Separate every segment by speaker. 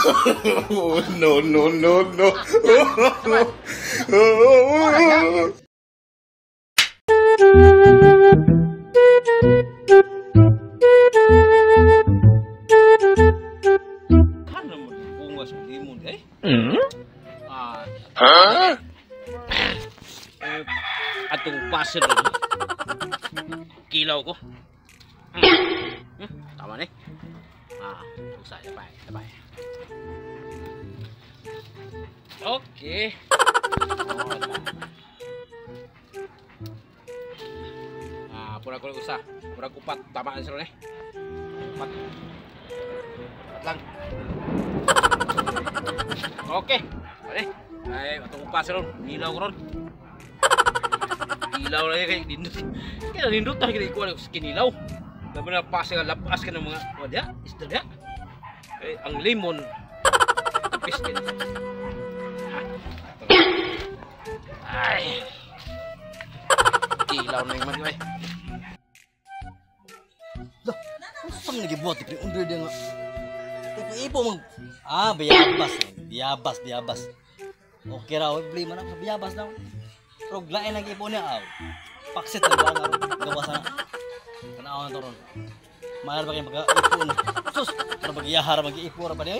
Speaker 1: Oh, no, no, no, no.
Speaker 2: Huh? Atong pasir kilaw ko. Tama ni. Usah sabay, sabay. Okay. Pura ko usa. Pura upat tama ni ni. Upat. Upat lang. Okay. Ani. Ay, atong upat ron. Kilaw ko ron. Kilaw lagi kay nindot. Kaya nindot ta kay kuan kinilaw. Labi na pasa nga lapas ka ng mga wala, isda dia. Eh, ang lemon tapis din. Ay. Kilaw na yung man ay.
Speaker 3: Lah, unsa man gibuhat pre under dia nga. Kay ipo mag biyabas, biyabas, biyabas. Okay ra, problema na sa biyabas daw. Pero lain lang ipo niya aw. Paksit na ba nga gawas na. Tanaw na to ron. Mahal ba kayo mag-ipo na? Sus! Para mag-iyahara, mag-iipo ra ba niya?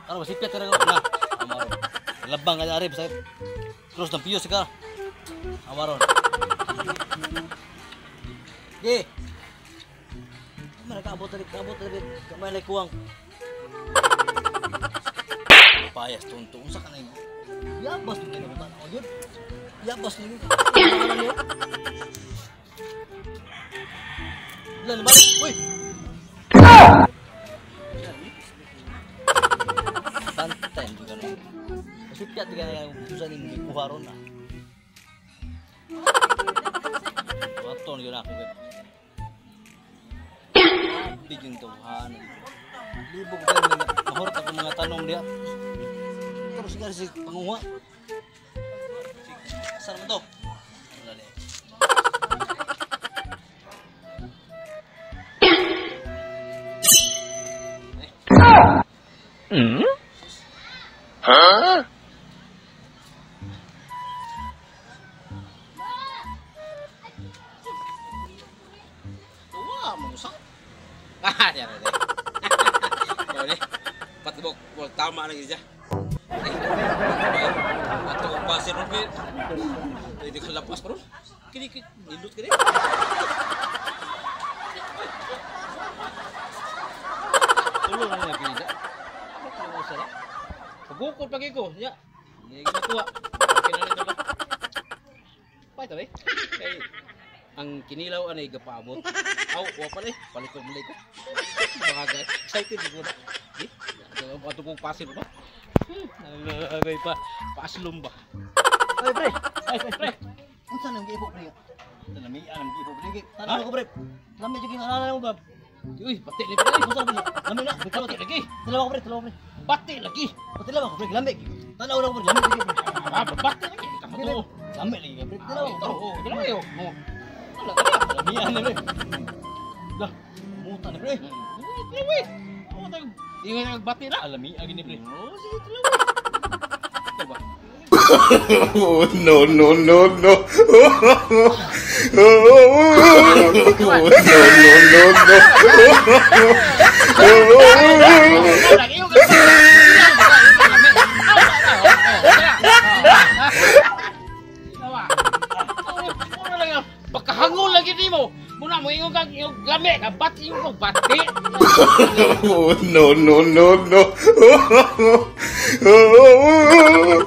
Speaker 3: Ano ba, sipyat ka na na. Amaron. Labang ka na rin. Cross ng piyos ka. Amaron. Ge! Kamay nakaabot na rin. Kaabot na rin. Kamay na kuwang. Payas, tonto. Unsa ka na yun? Yabas na yun. O yun. Yabas na yun. Ilan naman? Uy! Bantay juga na. Masipyat ka na yung kusa ni kuha ron na. Wato na yun ako. Bigyan tuhan. Libog ka na. Mahurot ako mga tanong niya. Terus ka si panguha. Saan mo to? Wala na eh.
Speaker 1: Hmm? Huh?
Speaker 2: Tuwa mo sa. Diyan na. Diyan. Patibok, wal tama lang siya. Ato pasir ron kay. Hindi ko lapas pa ron. Kini nindot kini. Tulo na nga pila. Pagukod pagi ko, ya. Hindi ginatuwa. Okay na nito ba? Pa ito eh. Kay ang kinilaw anay gapaabot. Aw, wa pala eh. Palit ko muli ko. Mga excited ko na. Eh, ato kong pasir ba? Nalagay pa. Paslom ba?
Speaker 3: Ay, pre.
Speaker 2: Ay, pre.
Speaker 3: Unsa nang giipo pre? Lami ang giipo pre. Tanaw ko pre. Lami jud kinahanglan mo ba?
Speaker 2: Uy, pati ni pre.
Speaker 3: Unsa ba? Lami na.
Speaker 2: Pati lagi.
Speaker 3: Dalawa ko pre, dalawa pre.
Speaker 2: Pati lagi.
Speaker 3: Pati lang ako pre, lami. Tanaw na ko pre, lami lagi.
Speaker 2: Pati lagi. Tama to.
Speaker 3: Lami lagi pre. Dalawa ko.
Speaker 2: Oo, dalawa yo. Wala ka.
Speaker 3: Lami na pre. Lah, muta na pre.
Speaker 2: Uy, dalawa. Ako tayo. Di nga nagbati na.
Speaker 3: Alami agi ni pre.
Speaker 2: Oo, sige dalawa. Ito ba?
Speaker 1: Oh, no, no, no, no. Oh, no, no, no, no.
Speaker 2: Pagkahangol lagi di mo. Muna mo ingon kag yung lami, bati yung kog bati.
Speaker 1: Oh, no, no, no, no. Oh.